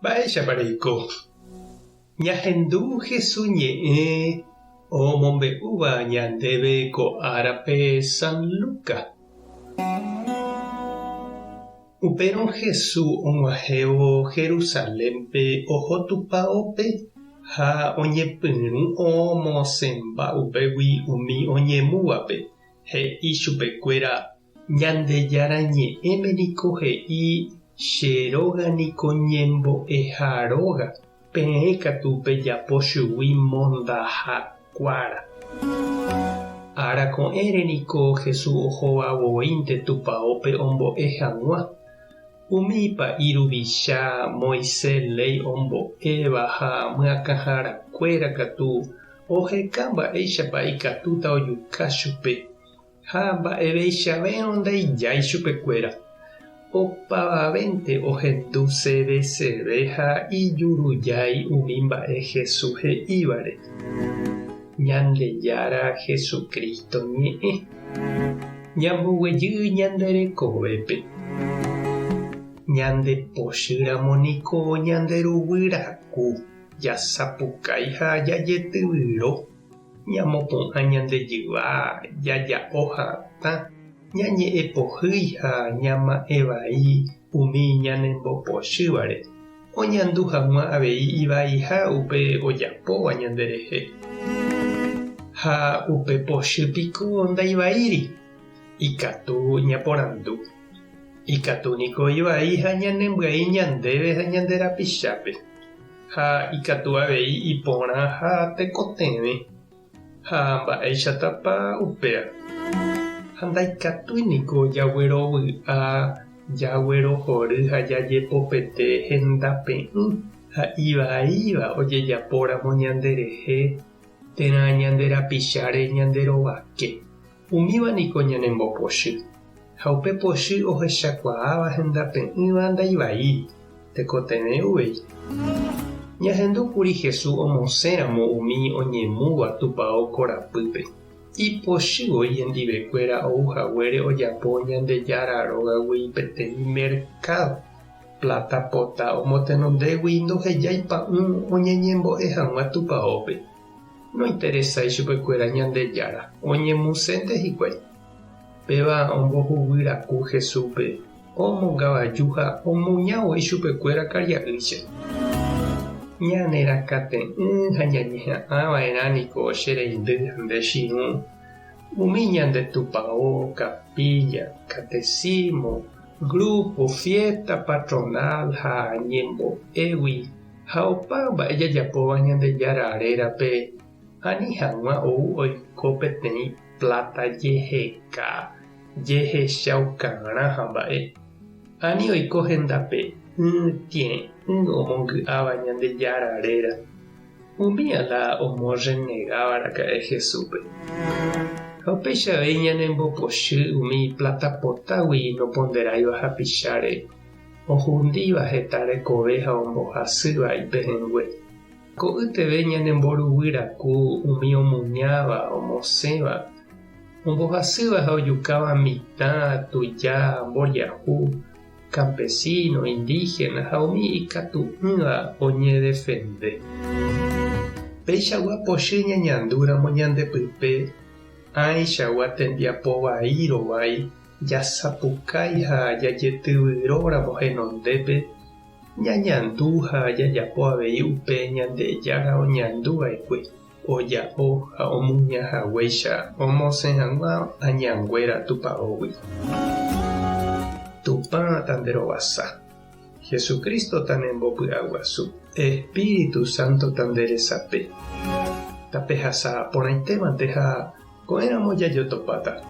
Mba'éichapa reiko? Ñahendu Jesús ñe'ẽ omombe'úva ñandéve ko árape San Lucas. Upérõ Jesús og̃uahẽvo Jerusalénpe oho tupaópe ha oñepyrũ omosẽmba upégui umi oñemúvape, he'i chupekuéra, Ñandejára Ñe'ẽme niko he'i, Che róga niko ñembo'eha róga, peẽ katu pejapo chugui mondaha kuára. Ára ko'ẽre niko Jesús ohóva voínte tupaópe ombo'e hag̃ua. Umi pa'i ruvicha, Moisés léi ombo'éva ha myakãharakuéra katu oheka mba'éichapa ikatúta ojuka chupe. Ha mba'eveichavérõ ndaijái chupekuéra. Opavavénte ohendu seveseve ha ijurujái umi mba'e Jesús he'ívare. Ñandejára Jesucristo ñe'ẽ. Ñamboguejy ñande rekovépe. Ñande pochýramo niko ñande ruguy raku, jasapukái ha jajetyvyro. Ñamopu'ã ñande jyva, jaja'o hatã, ñañe'ẽ pohýi ha ñama'ẽ vai umi ñanembopochývare, oñandu hag̃ua avei ivaiha upe ojapóva ñanderehe. Ha upe pochy piko ndaivaíri? Ikatu ñaporandu. Ikatu niko ivai ha ñanembyai ñandéve ha ñande rapichápe. Ha ikatu avei iporã ha tekotevẽ. Ha mba'éichatapa upéva? Ha ndaikatúi niko jaguerovy'a, jaguerohory ha jajepopete hendape'ỹ ha ivaíva ojejapóramo ñanderehe térã ñande rapicháre ñande rovake. Umíva niko ñanembopochy, ha upe pochy ohechakuaáva hendape'ỹva ndaivaíri, tekotevẽ uvei. Ñahendu kuri Jesús omosẽramo umi oñemúva tupao korapýpe. Ipochy voi hendivekuéra ou haguére ojapo Ñandejára rógagui peteĩ merkádo. Pláta pota omotenondégui ndohejái pa'ũ oñeñembo'e hag̃ua tupaópe. Nointeresái chupekuéra Ñandejára, oñemusénte hikuái. Péva ombohuguyraku Jesúspe, omongavaju ha omuña voi chupekuéra karia'ýicha. Ñanerakate'ỹ ha ñañeha'ã va'erã niko che reindy ha nde chirũ, umi ñande tupao, capilla, catecismo, grupo, fiesta patronal ha ñembo'égui Ha opa mba'e jajapóva Ñandejára rérape ani hag̃ua ou oiko peteĩ pláta jeheka, jehechaukarã ha mba'e. Ani oiko hendape'ỹ tie'ỹ omongy'áva Ñandejára réra. Umía la omorrenegáva raka'e Jesúspe. Ha upéicha avei ñanembopochy umi pláta potágui noponderáiva hapicháre. Ohundíva heta rekove ha ombohasýva ipehẽngue. Ko'ýteve ñanemboruguy raku umi omuñáva, omosẽva, ombohasýva ha ojukáva mitã, tuja, mboriahu, campesino, indígena ha umi ikatu'ỹva oñedefende. Peichagua pochy ñañandúramo ñande pype ãichagua tembiapo vai rovái Jasapukái ha jajetyvyróramo henondépe, ñañandu ha jajapo avei upe Ñandejára oñandu va'ekue, oja'o ha omuña haguéicha omosẽ hag̃ua añanguéra tupaógui. Tupã tanderovasa. Jesucristo tanembopy'aguasu. Espíritu Santo tanderesape. Tapehasa porãitévante ha ko'ẽramo jajotopáta.